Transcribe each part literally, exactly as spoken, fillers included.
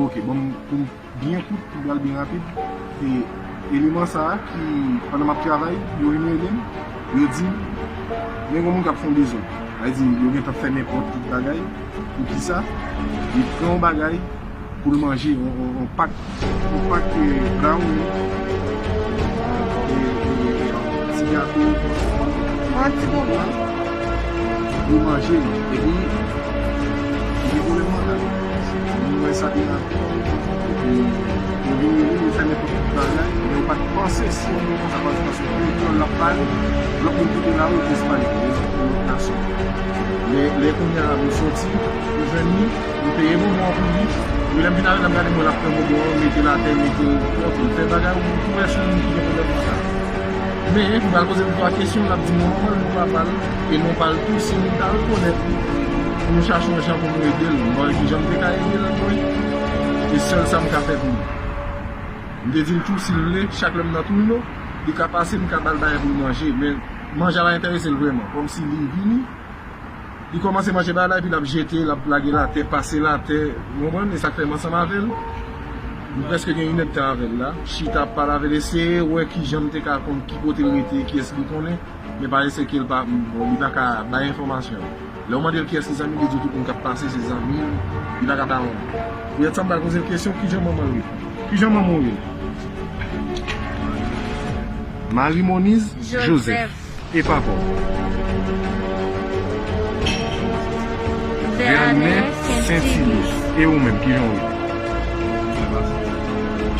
Ok, bon, pou m byen kout, pou m pral byen rapid, e eleman sa a ki, pandan m ap travay, yo vin rele m, yo di m, men gen moun k ap fè yon dezòd. Sa vle di, yo gentan fè nenpòt tout bagay. Poukisa? Li pran yon bagay pou l manje, yon, yon, yon pak, yon pak, eh, brown, eh, eh, eh, ti gato. Yon ti bonbon. Li manje l, epi li gen pwoblèm mantal. Mwen wè sa deja. Epi, yo vin rele, yo fè nenpòt bagay, men yo pa t panse si yon moun konsa pral se paske pou kreyòl l ap pale, lòt moun ki te la yo te espayòl, yon lòt, yon lòt nasyon. Men lè kounye a nou soti, nou jwenn li, nou peye bonbon an pou li, epi lè m vin ale la, m gade mwen l ap pran bonbon an, mete l atè, mete l kote, l fè bagay, ou tou wè se yon moun ki gen pwoblèm mantal. Men, m pral poze l twa kesyon, l ap di m non manman l, non papa l, e non pa l tou, si nou ta rekonèt li, pou nou chache yon jan pou nou ede l. M pa wè ki jan m te ka ede l, mwen. E sèl sa m ka fè pou li. M te di l tou, si l vle, chak lè m nan Touno, li ka pase, m ka ba l bagay pou l manje. Men, manje a pa enterese l vrèman. Kòmsi li vini, li kòmanse manje bagay la, epi l ap jete, l ap lage l atè, pase l atè, ou konprann? E sa k fè m ansanm avè l. M prèske gen inèdtan avè l la. Chita ap pale avè l, eseye wè ki jan m te ka konn ki kote l rete, kiyès li konnen. Men pa eseye ke l pa, bon, li pa ka bay enfòmasyon. Lè w mande l kiyès ki zanmi, li di w tout moun k ap pase se zanmi l, li pa ka bay yon non. Poutèt sa, m pral poze l kesyon, ki jan manman l rele? Ki jan manman w rele? Marie Moniz Joseph. Joseph. E papa w? Vernet Saintilus. E ou menm, ki jan w rele?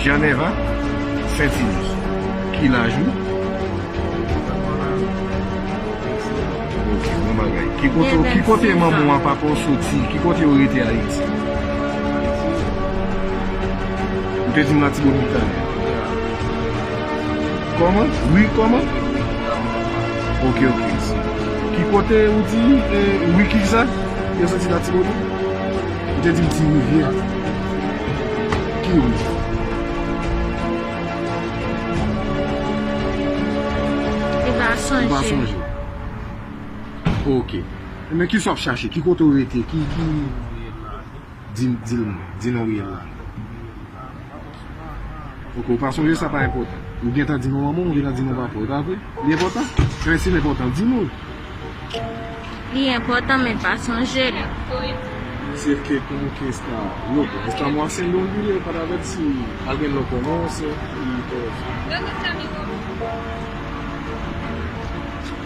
Janeva Saintilus. Ki laj ou? Ok, bon bagay. Ki kote, ki kote manman w ak papa w soti? Ki kote yo rete Ayiti? Ou te di m Latibonit talè. Kòman? Wi, kòman? Ok, ok, si. Ki kote ou di, eh, wi, ki sa? Yo soti Latibonit? Ou te di m Ti Rivyè. Ki wi? Li pa sonje. Ou pa sonje. Ok. Men kisa w ap chache? Ki kote w rete? Ki, ki, di, di l mwen. Di non riyèl la. Ok, ou pa sonje, sa pa enpòtan. Ou gentan di non manman w, ou gentan di non papa w, e pa vre? Li enpòtan? Men si l enpòtan, di nou l. Li enpòtan, men pa sonje l. Se que como que está loco. Estamos haciendo un video para ver si alguien lo conoce y todo eso. ¿Dónde está mi gorro?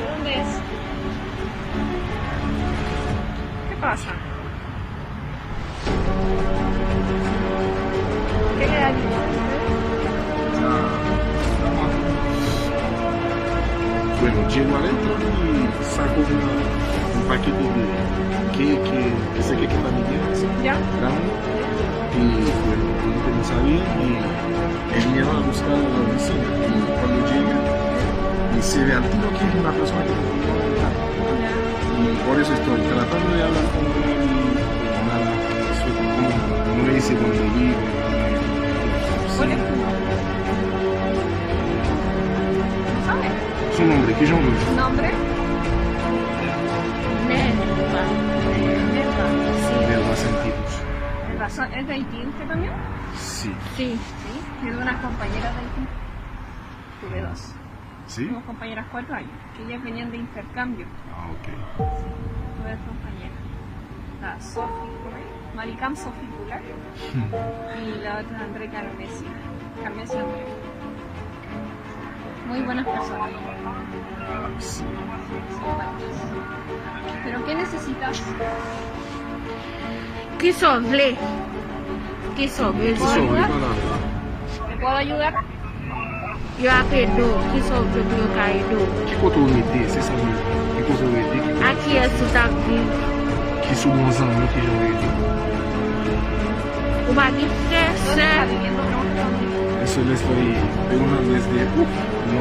¿Dónde es? ¿Qué pasa? ¿Qué le ha dicho usted? Bueno, llegó adentro y sacó una, un paquete de queque, ese queque familiar, ese Ya. Grande. Y bueno, como que no sabía, y él me llevaba a buscar a la oficina. Y cuando llegué, y se ve al tiro que es una persona que no, no, no, no, Ya. Y por eso estoy tratando de hablar con él y nada, eso es como, no me dice dónde vive, nada de eso. ¿Cuál es tu nombre? No sabe. Su nombre, ki jan w rele? Nombre? Nelva. Nelva. Sí. Nelva Sentidos. Nelva, ¿es de Haití usted también? Sí. Sí. Sí, es una compañera de Haití. Tuve dos. ¿Sí? Tuvimos compañeras cuatro años, que ellas venían de intercambio. Ah, ok. Sí, tuve dos compañeras. La Sophie, ¿cómo es? Malicam Sophie Goulart. Hmm. Y la otra André Carmesio. Carmesio André. Muy buenas personas. Sí. Simpáticas. ¿Pero qué necesitas? Kisa w vle? Kisa w bezwen? Kisa w vle, pa la? ¿Te puedo ayudar? Yo ap ede w, kisa w vle pou yo ka ede w? Ki kote w rete? Se sa m bezwen. Ki kote w rete? Ki kote... A kiyès ou t ap viv? Ki si w gen yon zanmi, ki jan w rete? Ou pa gen frè, sè? Eso le estoy preguntando desde, uf, no.